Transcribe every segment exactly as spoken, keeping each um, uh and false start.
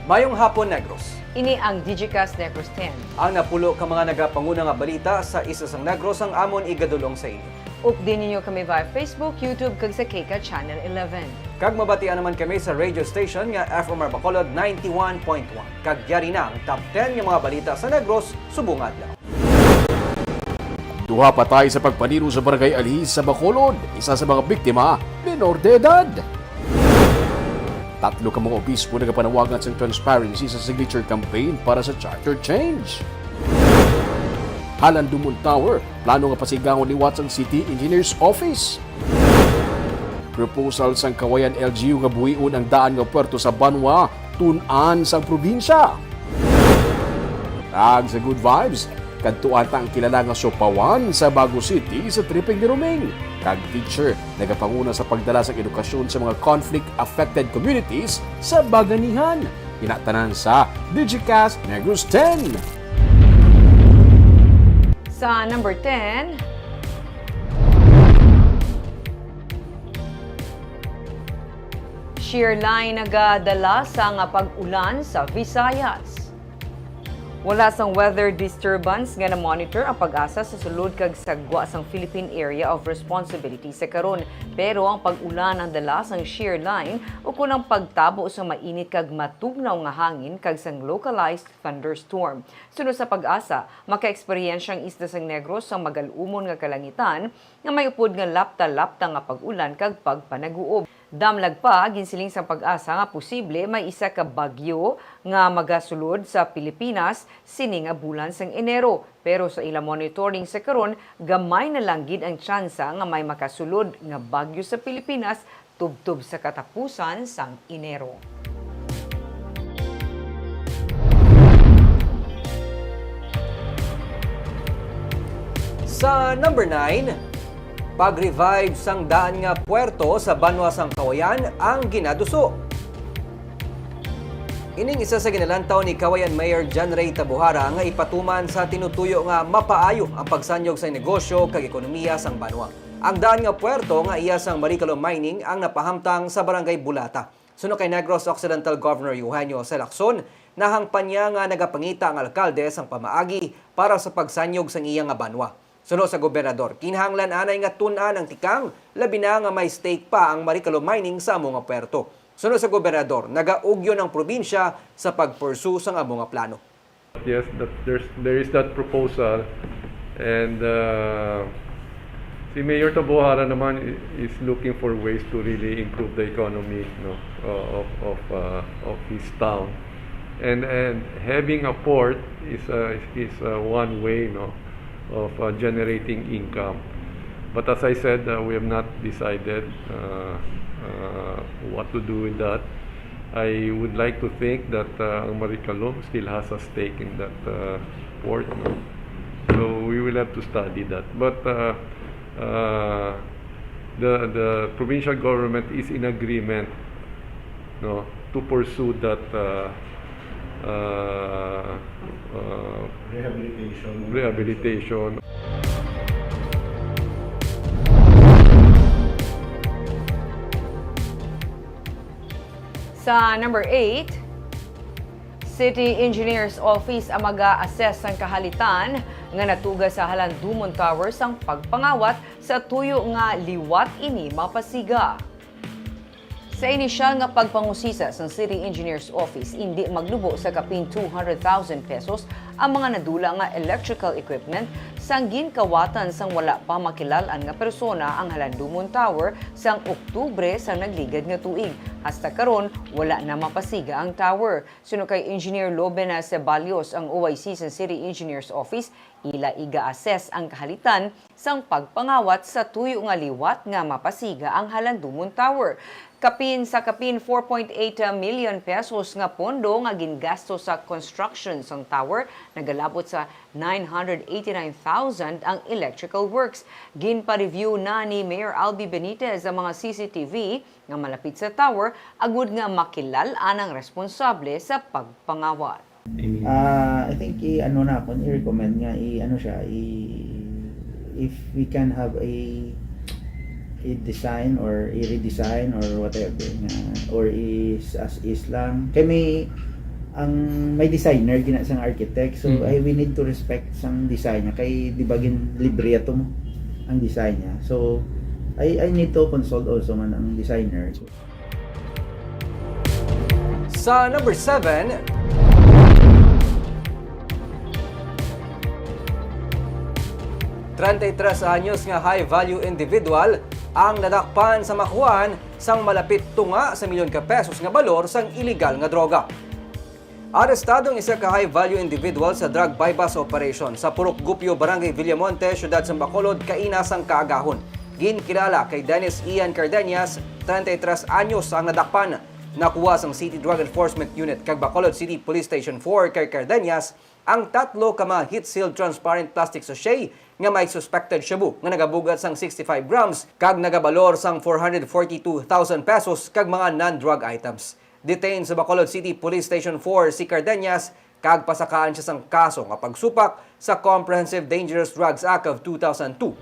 Mayong hapon, Negros. Ini ang Digicast Negros ten. Ang napulo ka mga nagapanguna nga balita sa isla sang Negros ang amon igadulong sa inyo. Updi ninyo kami via Facebook, YouTube, kag sa K CAT Channel eleven. Kag mabatian naman kami sa radio station nga F M R Bacolod ninety-one point one. Kag yari na ang top ten nga mga balita sa Negros subong adlaw. Duha patay sa pagpaniro sa Barangay Alhis sa Bacolod. Isa sa mga biktima, menor de edad. Tatlo ka mga obispo nagapanawagan sang transparency sa signature campaign para sa charter change. Halandumon Tower, plano nga pasigangon liwat sang City Engineers Office. Proposal sang Cauayan L G U nga buhion ang daan nga puerto sa Banwa, tun-an sang probinsya. Tag sa good vibes, kadtuan ta ang kilala nga siopawan sa Bago City sa tripping ni Roming. Kag teacher, nagapanguna sa pagdala sang edukasyon sa mga conflict-affected communities sa Baganihan. Ina tanan sa Digicast Negros ten. Sa number ten, shear line nagadala sang pag-ulan sa Visayas. Wala sang weather disturbance nga na-monitor ang PAGASA sa sulod kag sa gwa sang Philippine Area of Responsibility sa karon, pero ang pag-ulan ang dala sang shear line ukon ang pagtabo sa mainit kag matugnaw nga hangin kag sang localized thunderstorm. Suno sa PAGASA, makaeksperyensya ang isla sang Negros sang magal-umon nga kalangitan nga may upod nga lapta-lapta nga pag-ulan kag pagpanaguob. Damlag pa, ginsiling sang PAGASA nga posible may isa ka bagyo nga magasulod sa Pilipinas sini nga bulan sang Enero, pero sa ila monitoring sa karon, gamay na lang gid ang tsansa nga may makasulod nga bagyo sa Pilipinas tubtob sa katapusan sang Enero. Sa number nine, pag-revive sang daan nga puerto sa banwa sang Cauayan ang ginaduso. Ining isa sa ginalantaw ni Cauayan Mayor John Ray Tabuhara nga ipatuman sa tinutuyo nga mapaayo ang pagsanyog sa negosyo kag ekonomiya sang banwa. Ang daan nga puerto nga iya sang Maricalom Mining ang napahamtang sa Barangay Bulata. Suno kay Negros Occidental Governor Eugenio C. Lacson, nahangpan niya nga nagapangita ang alkalde sang pamaagi para sa pagsanyog sang iya nga banwa. Suno sa gobernador, kinahanglan anay nga tun-an ang tikang, labi na nga may stake pa ang Maricalom Mining sa amo nga puerto. Suno sa gobernador, nagaugyon ang probinsya sa pag-pursue sang amo nga plano. Yes, that there's, there is that proposal, and uh, si Mayor Tabuhara naman i- is looking for ways to really improve the economy, no, uh, of of uh, of his town, and and having a port is uh, is uh, one way, no, of uh, generating income. But as I said, uh, we have not decided uh, uh, what to do with that. I would like to think that uh, ang Maricalom still has a stake in that uh, port, no? So we will have to study that. But uh, uh, the the provincial government is in agreement, no, to pursue that uh, uh, uh, Rehabilitation. rehabilitation. Sa number eight, City Engineer's Office ang mag-a-assess sang kahalitan nga natuga sa Halandumon Tower sang pagpangawat sa tuyo nga liwat ini mapasiga. Sa inisyal nga pagpangusisa sang City Engineer's Office, indi maglubo sa kapin two hundred thousand pesos ang mga nadula nga electrical equipment sang ginkawatan sang wala pa makilal-an nga persona ang Halandumon Tower sang Oktubre sang nagligad nga tuig. Hasta karon, wala na mapasiga ang tower. Suno kay Engineer Loben Ceballos, ang O I C sa City Engineer's Office, ila iga-assess ang kahalitan sang pagpangawat sa tuyo nga liwat nga mapasiga ang Halandumon Tower. Kapin sa kapin four point eight million pesos nga pondo nga gingasto sa construction sang tower, nagalabot sa nine hundred eighty-nine thousand ang electrical works. Ginpa-review na ni Mayor Albee Benitez ang mga C C T V nga malapit sa tower agud nga makilal-an ang responsable sa pagpangawat. Ah, I think i-ano na ako, i-recommend nga i-ano siya, i if we can have a i-design or i-redesign or whatever nga, or i as is lang. Kay may Ang may designer gina sang architect, so, mm, I, we need to respect sang design niya kay di ba gin libre ato mo ang design niya. So I, I need to consult also man ang designer. Sa number seven, treinta y tres anyos nga high-value individual ang nadakpan sa makuhaan sang malapit tunga sa milyon ka pesos nga balor sang iligal nga droga. Arestado ang isa ka high-value individual sa drug buy-bust operation sa Purok Gupyo, Barangay Villamonte, Siyudad sang Bacolod, kaina sang kaagahon. Ginkilala kay Dennis Ian Cardenas, treinta y tres anyos ang nadakpan. Nakuha sang City Drug Enforcement Unit kag Bacolod City Police Station four kay Cardenas ang tatlo ka mga heat-sealed transparent plastic sachet nga may suspected shabu nga nagabugat sang sixty-five grams kag nagabalor sang four hundred forty-two thousand pesos kag mga non-drug items. Detained sa Bacolod City Police Station four si Cardenas kag pasakaan siya sang kaso nga pagsupak sa Comprehensive Dangerous Drugs Act of two thousand two.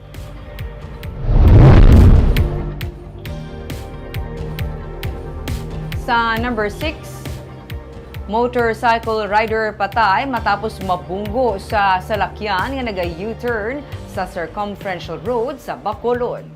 Sa number six, motorcycle rider patay matapos mabunggo sa salakyan nga naga-U-turn sa Circumferential Road sa Bacolod.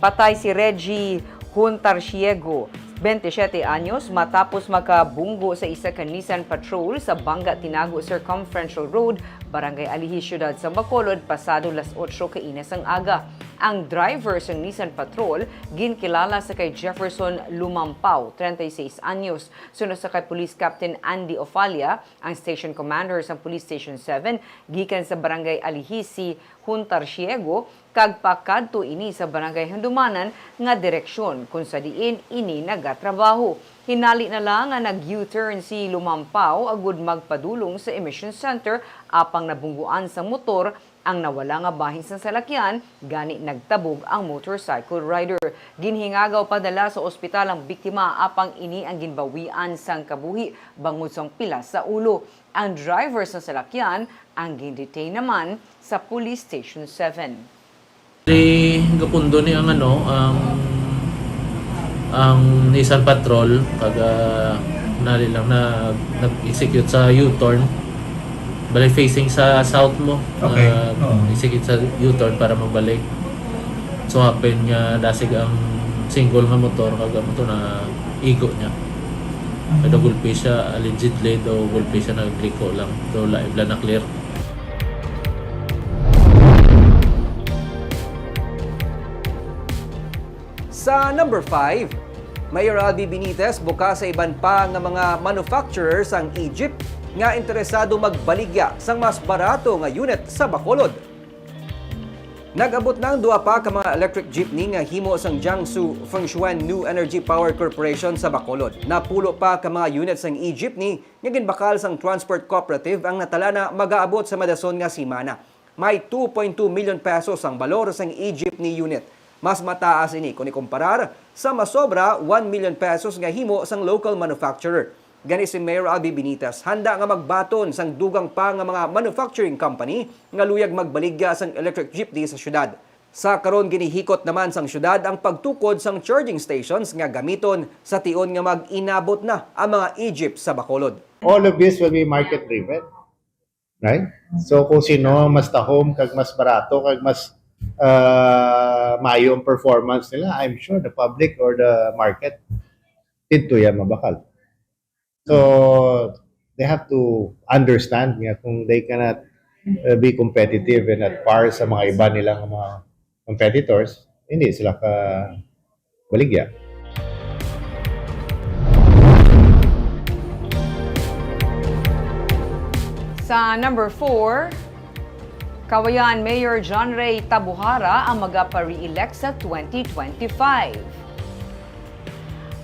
Patay si Reggie Huntarciego, twenty-seven anyos, matapos makabunggo sa isa ka Nissan Patrol sa Bangga Tinago Circumferential Road, Barangay Alihis, Siyudad sa Bacolod, pasado las otso kaina sang aga. Ang driver sang Nissan Patrol ginkilala sa kay Jefferson Lumampao, treinta y seis anyos. Suno sa kay Police Captain Andy Ofalia, ang station commander sang Police Station seven, gikan sa Barangay Alihis si Huntarciego, kag pakadto ini sa Barangay Handumanan nga direksyon, kung sa diin ini nagatrabaho. Hinali na lang nga nag-U-turn si Lumampao agud magpadulong sa Emission Center, apang nabungguan sa motor ang nawala nga bahin sang salakyan, gani nagtabog ang motorcycle rider. Ginhingagaw padala sa ospital ang biktima, apang ini ang ginbawian sang kabuhi bangod sang pilas sa ulo. Ang driver sang salakyan ang gin-detain naman sa Police Station seven. Di gapundo ni ang ano, ang ang Nissan Patrol, kag, ah, nali lang na nag-execute sa U-turn. Bali, facing sa south mo. Okay. Ah, Oo. Execute sa U-turn para mabalik. So happen nga dasig ang single nga motor, kag ang motor na igo niya. Pero gulpi siya, allegedly daw gulpi siya nagliko lang. So live lang na clear. Sa number five, Mayor Albee Benitez buka sa iban pa nga mga manufacturer sang Egypt nga interesado magbaligya sang mas barato nga unit sa Bacolod. Nag-abot na ang duha pa ka mga electric jeepney nga himo sang Jiangsu Fengshuan New Energy Power Corporation sa Bacolod. Napulo pa ka mga unit sang e-jeepney nga ginbakal sang Transport Cooperative ang natalana magaabot sa madason nga semana. May two point two million pesos ang balor sang e-jeepney unit. Mas mataas ini kon ikumparar sa masobra one million pesos nga himo sang local manufacturer. Gani si Mayor Albee Benitez handa nga magbaton sang dugang pa nga mga manufacturing company nga luyag magbaligya sang electric jeepney sa syudad. Sa karon, ginihikot naman sang syudad ang pagtukod sang charging stations nga gamiton sa tion nga mag-inabot na ang mga e-jeep sa Bacolod. All of this will be market driven. Right? So kung sino ang mas tahom, kag mas barato, kag mas ah, maayo ang performance nila, I'm sure the public or the market didto ya mabakal. So they have to understand nga kung they cannot uh, be competitive and at par sa mga iba nilang mga competitors, hindi sila ka baligya. Sa number four, Cauayan Mayor John Ray Tabuhara ang magapa-re-elect sa twenty twenty-five.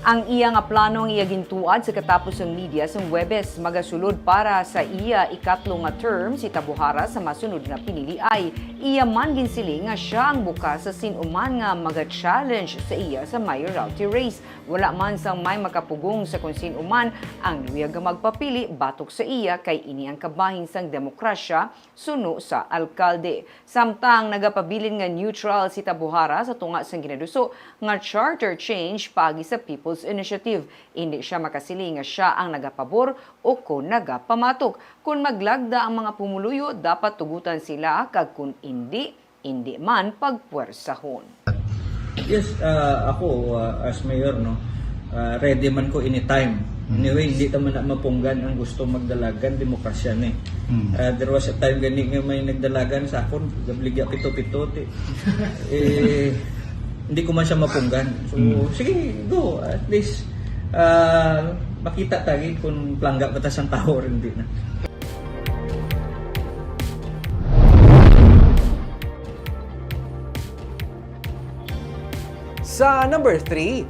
Ang iya nga plano ang iya gintuad sa katapos sang media sang Huwebes. Magasulod para sa iya ikatlo nga term si Tabuhara sa masunod nga piniliay. Iya man ginsiling nga sia ang bukas sa sin-o man nga maga-challenge sa iya sa mayoralty race. Wala man sang may makapugong sa kon sin-o man ang luyag nga magpapili batok sa iya, kay ini ang kabahin sang demokrasya suno sa alkalde. Samtang nagapabilin nga neutral si Tabuhara sa tunga sang ginaduso nga charter change paagi sa People People's Initiative. Indi siya makasiling nga siya ang nagapabor o kon nagapamatok. Kon maglagda ang mga pumuluyo, dapat tugutan sila, kag kon indi, indi man pagpuwersahon. Yes, ah, ako, ah, as mayor, no, ah, ready man ko anytime. Anyway, hindi naman na mapunggan ang gusto magdalagan, demokrasya ni. Mm. Ah, there was a time gani nga may nagdalagan sa akon, gabligya pito-pito, ti, eh, hindi ko man siya mapunggan. So, Mm. sige, go. At least, ah, makita tagi kung plangga ba ta sang tawo or hindi na. Sa number three,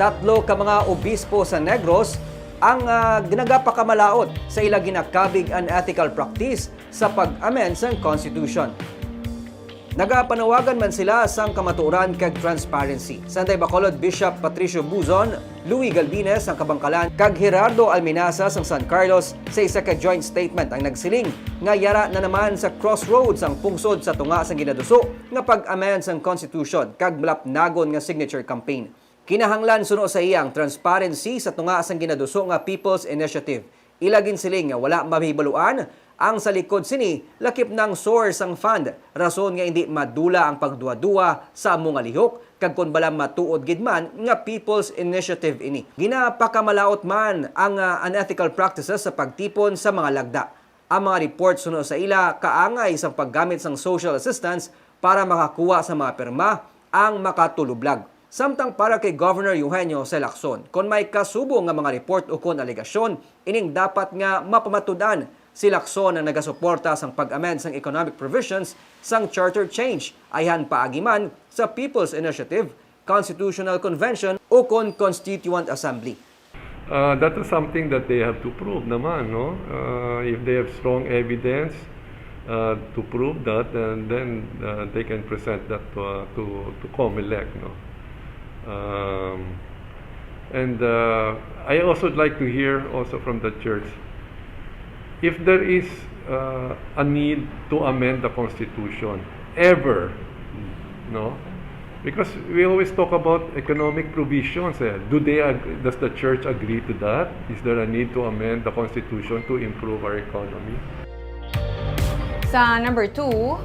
tatlo ka mga obispo sa Negros ang ah, nagapakamalaot sa ila ginakabig unethical practice sa pag-amend sang constitution. Nagapanawagan man sila sang kamatuoran kag transparency. Sanday Bacolod Bishop Patricio Buzon, Louis Galvines sang Kabangkalan, kag Gerardo Alminaza sang San Carlos sa isa ka joint statement ang nagsiling nga yara na naman sa crossroads ang pungsod sa tunga sang ginaduso nga pag-amend sang constitution kag malapnagon nga signature campaign. Kinahanglan suno sa iya ang transparency sa tunga sang ginaduso nga People's Initiative. Ila ginsiling nga wala mahibaluan ang sa likod sini, lakip na ang source sang fund, rason nga indi madula ang pagduwa-duwa sa amo nga lihok, kag kon bala matuod gid man nga People's Initiative ini. Ginapakamalaot man ang ah, unethical practices sa pagtipon sa mga lagda. Ang mga report suno sa ila kaangay sang paggamit sang social assistance para makakuha sa mga pirma ang makatulublag. Samtang para kay Governor Eugenio Jose Lacson, kon may kasubong nga mga report ukon alegasyon, ining dapat nga mapamatud-an. Si Lacson ang nagasuporta sang pag-amend sang economic provisions sang charter change, ayhan paagi man sa People's Initiative, Constitutional Convention, ukon Constituent Assembly. Uh, that is something that they have to prove naman, no? Uh, if they have strong evidence uh, to prove that, and then uh, they can present that to, uh, to, to Comelec, no? Um, and uh, I also would like to hear also from the church if there is uh, a need to amend the constitution, ever, no? Because we always talk about economic provisions. Eh. Do they ag- does the church agree to that? Is there a need to amend the constitution to improve our economy? Sa number two,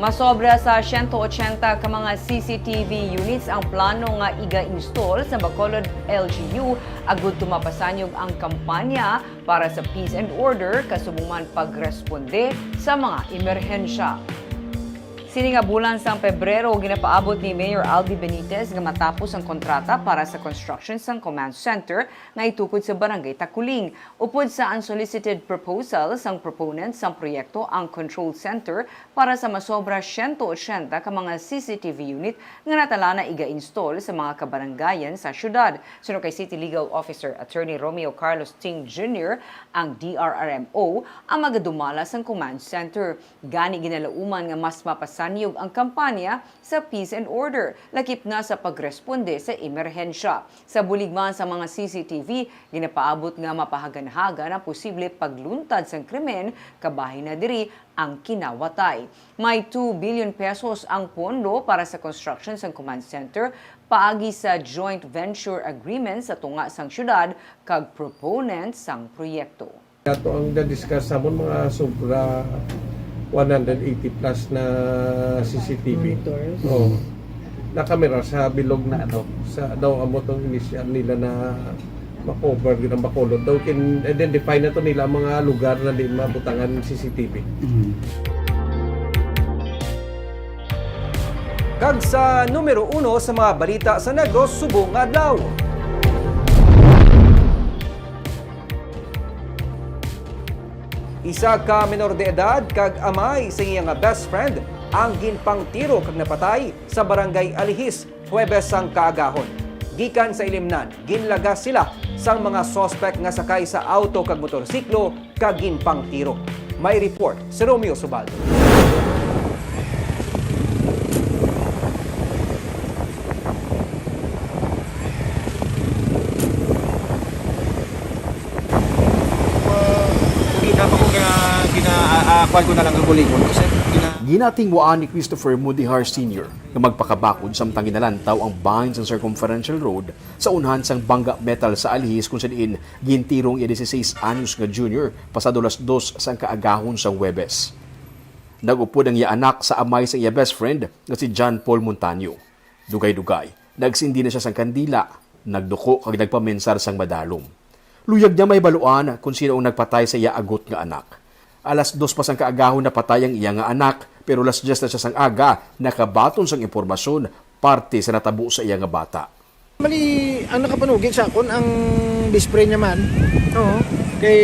masobra sa siyento ochenta ka mga C C T V units ang plano nga iga-install sa Bacolod L G U agud to mapasanyog ang kampanya para sa peace and order, kasubong man pagresponde sa mga emerhensya. Sini nga bulan sang Pebrero, ginapaabot ni Mayor Albi Benitez nga matapos ang kontrata para sa construction sang command center nga itukod sa Barangay Taculing. Upod sa unsolicited proposal sang proponent sang proyekto, ang control center para sa masobra siyento ochenta ka mga C C T V unit nga natala na iga-install sa mga kabarangayan sa syudad. Suno kay City Legal Officer Attorney Romeo Carlos Ting Junior, ang D R R M O ang magadumala sang command center. Gani ginalauman nga mas mapasanyog ang kampanya sa peace and order, lakip na sa pagresponde sa emerhensya. Sa bulig man sa mga C C T V, ginapaabot nga mapahaganhagan ang posible pagluntad sang krimen, kabahin na diri ang kinawatay. May two billion pesos ang pondo para sa construction sang command center paagi sa joint venture agreement sa tunga sang syudad kag proponent sang proyekto. Ato ang na-discuss sa amon mga sobra one hundred eighty plus na C C T V. Monitors. Oh. Na camera sa bilog na ano, sa daw amo tong initial nila na ma-cover gid ang Bacolod. Daw kin-identify na to nila ang mga lugar na di mabutangan C C T V. Kag sa numero uno sa mga balita sa Negros subong nga adlaw. Isa ka menor de edad kag amay sa iya nga best friend ang ginpangtiro kag napatay sa Barangay Alihis, Huwebes sang kaagahon. Gikan sa Ilimnan, ginlagas sila sang mga suspek nga sakay sa auto kag motorsiklo kag ginpangtiro. May report si Romeo Subaldo. Hindi na pa ko kaya gina, ah, ah, kuwan ko na lang ang bulingon kasi gina- Ginatingwaan ni Christopher Mudihar Senior nga magpakabakod samtang ginalantaw ang bahin sang Circumferential Road sa unhan sang Bangga Metal sa Alihis, kung sa diin gintiro ang iya dieciséis anyos nga junior pasado las dos sang kaagahon sang Huwebes. Nag-upod ang iya anak sa amay sang iya best friend nga si John Paul Montaño. Dugay-dugay, nagsindi na sia sang kandila, nagduko kag nagpamensar sang madalom. Luyag niya mahibaluan kon sino ang nagpatay sa iya agot nga anak. Alas dos pa sang kaagahon napatay ang iya nga anak, pero las diyes na sia sang aga nakabaton sang impormasyon parte sa natabo sa iya nga bata. Mali, ang nakapanugi sa akon, ang best friend niya man. Oo. Kay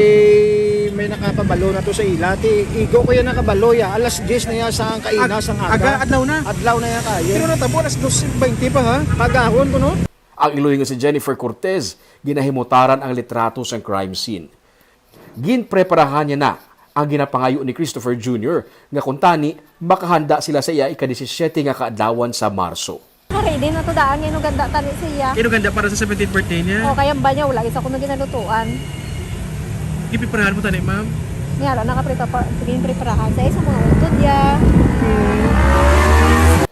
may nakapabalo na to sa ila. Ti, igo ko yan nakabalo ya. Alas diyes na ya sa ang kaina, Ag-, sang aga. Aga, adlaw na. Adlaw na ya kayo. Pero natabo, alas dos baynte pa, ha? Kagahon ko, no? Ang iloy nga si Jennifer Cortez, ginahimutaran ang litrato sang crime scene. Ginpreparahan niya na ang ginapangayo ni Christopher Junior nga kuntani makahanda sila sa iya ika-disisiete nga kaadlawan sa Marso. Ready na to daan, nga inuganda tani siya. Inuganda para sa seventeenth birthday niya? O, kaya ba niya, wala isa ko na ginalutuan. Gipreparahan mo tani, ma'am? Niya, wala nakaprepara-, ginpreparahan sa isa, mga utod niya.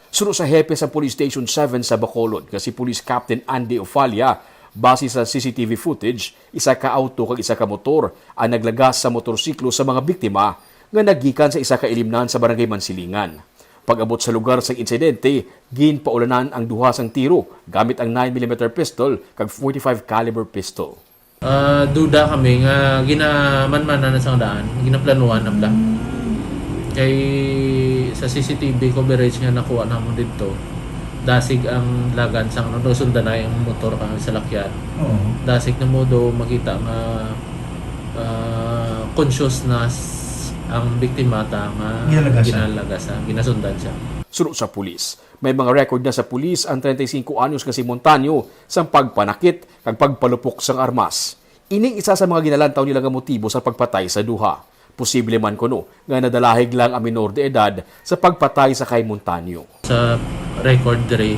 Suno sa hepe sa Police Station seven sa Bacolod nga si Police Captain Andy Ofalia, base sa C C T V footage, isa ka auto kag isa ka motor ang naglagas sa motorsiklo sa mga biktima nga naggikan sa isa ka ilimnan sa Barangay Mansilingan. Pag-abot sa lugar sang insidente, ginpaulanan ang duha sang tiro gamit ang nine millimeter pistol kag forty-five caliber pistol. Ah, duda kami nga ginamanmanan na sang daan, ginaplanuhan na bala. Kay sa C C T V coverage nga nakuha namon didto, dasig ang lagan sang, ano, nasundanay ang motor kag salakyan. Oo. Dasig na mo do makita nga, ah, conscious na s-, ang biktima ta nga Ginalagas, ah. Ginalagas, ah, ginasundan siya. Suno sa pulis, may mga record na sa pulis ang treinta y cinco anyos nga si Montaño sang pagpanakit kag pagpalupok sang armas. Ini isa sa mga ginalantaw nila nga motibo sa pagpatay sa duha. Posible man kuno nga nadalahig lang ang minor de edad sa pagpatay sa kay Montaño. Sa record diri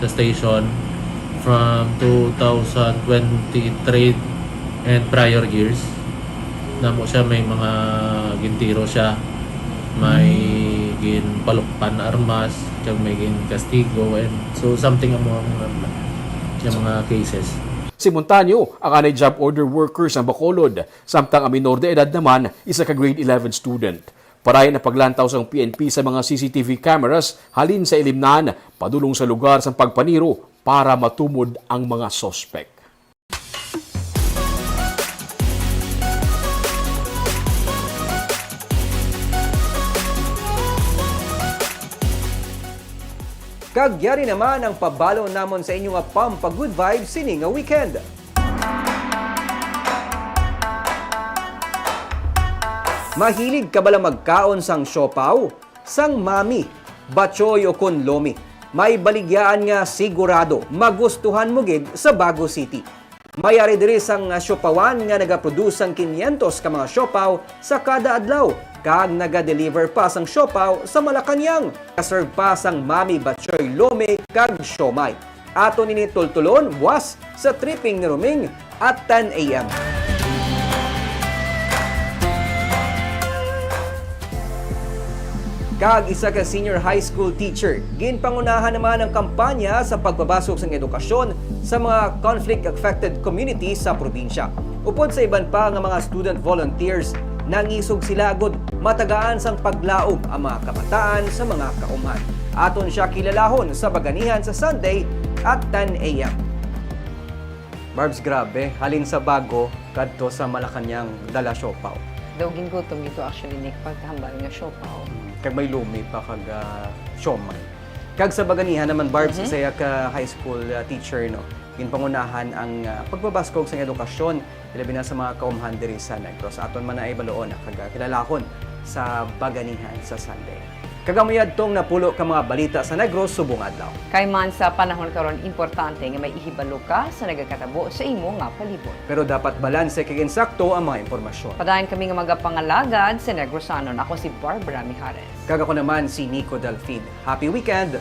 sa station, from two thousand twenty-three and prior years, namo siya may mga gintiro siya, may ginpalukpan na armas, kag may ginkastigo, and so something amo ang, ang, ang mga cases. Si Montaño, ang anay job order worker sa Bacolod, samtang ang minor de edad naman, isa ka grade eleven student. Paray na paglantaw sang P N P sa mga C C T V cameras halin sa ilimnan padulong sa lugar sang pagpaniro para matumod ang mga suspek. Kag yari naman ang pabalo namon sa inyo nga pampa-good vibes sini nga weekend. Mahilig ka bala magkaon sang siopaw, sang mami, batchoy o kon lomi? May baligyaan nga sigurado magustuhan mo gid sa Bago City. May ari diri sang siopawan nga nagaproduce sang quinientos ka mga siopaw sa kada adlaw, kag naga-deliver pa sang siopaw sa Malacañang. Ka-serve pa sang mami, batchoy, lomi, kag siomai. Aton ini tultulon buas sa tripping ni Roming at ten A M. Kag isa ka senior high school teacher, ginpangunahan naman ang kampanya sa pagpabasog sang edukasyon sa mga conflict-affected communities sa probinsya. Upod sa iban pa nga mga student volunteers, nangisog sila agud matagaan sang paglaom ang mga kabataan sa mga kaumhan. Aton siya kilalahon sa baganihan sa Sunday at ten A M. Barbs, grabe. Halin sa Bago, kadto sa Malacañang, dala siopaw. Daw gingutom gid to actually, Nick, pagkahambal nga siopaw. Mm, kag may lomi pa kag, ah, siomai. Kag sa baganihan naman, Barbs, Mhm. isa ya ka high school, ah, teacher, no? Ginpangunahan ang, ah, pagpabaskog sa edukasyon, ilabi na sa mga kaumhan diri sa Negros. Aton man na ibaluon, ah, kag, ah, kilalahon sa baganihan sa Sunday. Kag amo yadtong napulo ka mga balita sa Negros subong adlaw. Kay man sa panahon karon, importante nga may ihibalo ka sa nagakatabo sa imo nga palibot. Pero dapat balanse kag insakto ang mga impormasyon. Padayon kami nga magapangalagad sa Negrosanon. Ako si Barbara Mijares. Kag ako naman si Nico Delfin. Happy weekend!